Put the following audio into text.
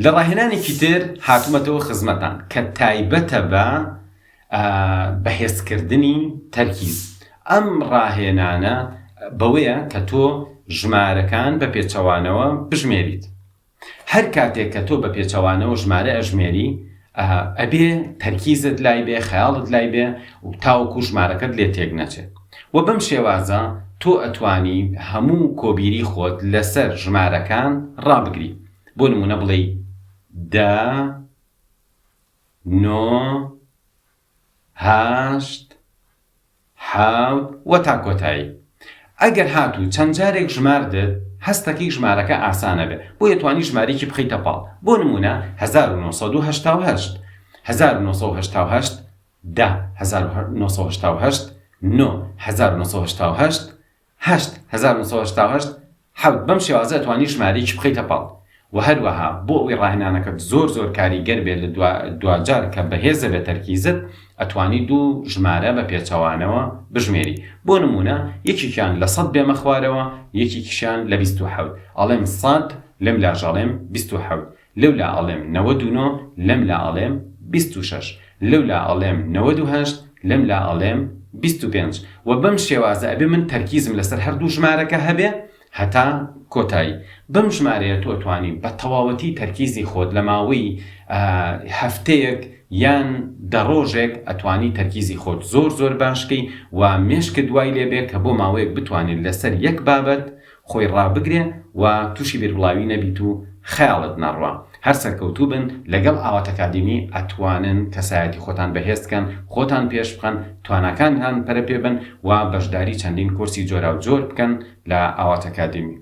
لە ڕاهێنانێکی تر هاتوومەتەوە خزمەتان کە تایبەتە بە بەهێزکردنی تەرکیز. ئەم ڕاهێنانە بەوەیە کە تۆ ژمارەکان بە پێچەوانەوە بژمێریت. هەر کاتێک کە تۆ بە پێچەوانەوە ژمارە ئەژمێری ئەبێ تەرکیزت لای بێ، خەیاڵت لای بێ و تاوەکو ژمارەکەت لێ تێک نەچێ. وە بەم شێوازە تۆ ئەتوانی هەموو کۆبیری خۆت لەسەر ژمارەکان ڕابگری. بۆ نموونە بڵێی دە، نۆ، هەشت، حەوت و تا کۆتایی. ئەگەر هاتوو چەند جارێک ژماردت هەستەکەی ژمارەکە ئاسانەبێ بۆیە توانی ژمارەیەکی بخەیتە پاڵ بۆ نموونە 1988 1988 دە 1988 نۆ 1988 هەشت 1988 حەوت، بەم شێوازە ئەتوانی ژمارەیەکی بخەیتە پاڵ وە هەروەها بۆ ئەوەی ڕاهێنانەکەت زۆر زۆر کاریگەر بێت لە دواجار کە بەهێزە بێت تەرکیزت ئەتوانی دوو ژمارە بە پێچەوانەوە بژمێری بۆ نموونە یەکێکیان لە سەد بێمە خوارەوە یەکێکیشیان لە 27 ئەڵێم سەد لەم لاش ئەڵێم 27 لەولا ئەڵێم 99 لەم لا ئەڵێم 26 لەولا ئەڵێم 98 لەم لا ئەڵێم 25 وە بەم شێوازە ئەبێ من تەرکیزم لەسەر هەردوو ژمارەکە هەبێ هەتا کۆتایی. بەم ژمارەیە تۆ ئەتوانی بە تەواوەتی تەرکیزی خۆت لە ماوەی هەفتەیەک یان دە ڕۆژێک ئەتوانی تەرکیزی خۆت زۆر زۆر باش کەی و مێشکت وای لێ بێ کە بۆ ماوەیەک بتوانێت لەسەر یەک بابەت خۆی ڕابگرێ و توشی بیربڵاوی نەبیت و خەیاڵت نەڕوا. هەر سەرکەوتوو بن لەگەڵ ئاوات ئەکادیمی ئەتوانن کەسایەتی خۆتان بەهێز بکەن خۆتان پێش بخەن تواناکانتان پەرە پێ بەن و بەشداری چەندین کۆرسی جۆراو جۆر بکەن لە ئاوات ئەکادیمی.